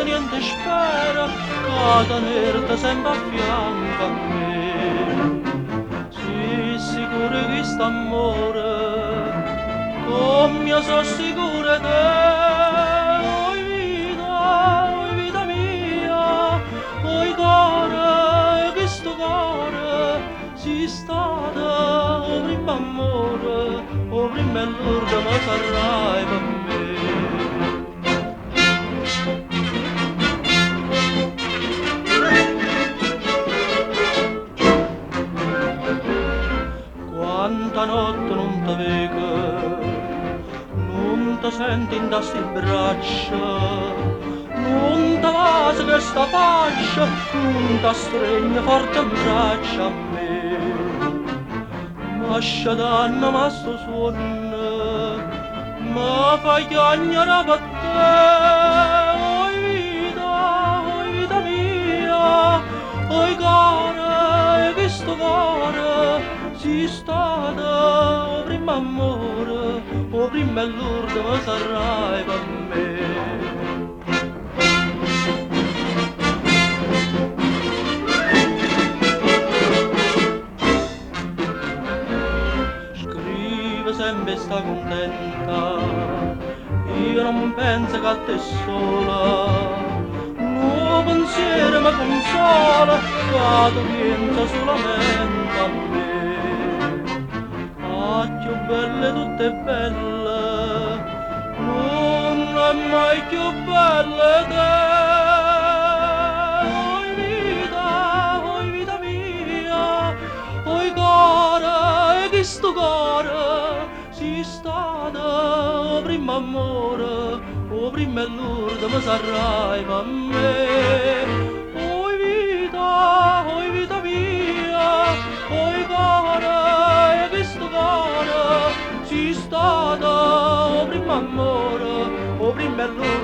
niente spera, che tenerte sempre a fianco a me. Sei sicuro che sto amore, come io sono sicuro te. Oi vita, oi vita mia, oi cuore, questo cuore, sei stata o primo amore, o prima e l'ultima sarai per me. Quanta notte non ti vedo, non ti senti in queste braccia, non ti vaso questa faccia, non ti stringo forte in braccia a me. Ma sciadanno ma sto suono, ma fai chiagnare per te. Oi vita, oi vita mia, oi cara, questo cuore, sei stata o primo amore, o prima e l'ultima sarai per me. Scrive sempre sta contenta, io non penso che a te sola, no pensiero mi consola, che tu pensa solamente a me. Ah, più belle tutte belle, non è mai più bella te. Oi vita, oi vita mia, oi cara, questo cuore, sei stata o primo amore, o prima e l'ultima sarai per me. Oi vita, oi vita mia, oi cara, questo cuore, sei stata o primo amore, o prima e l'ultima.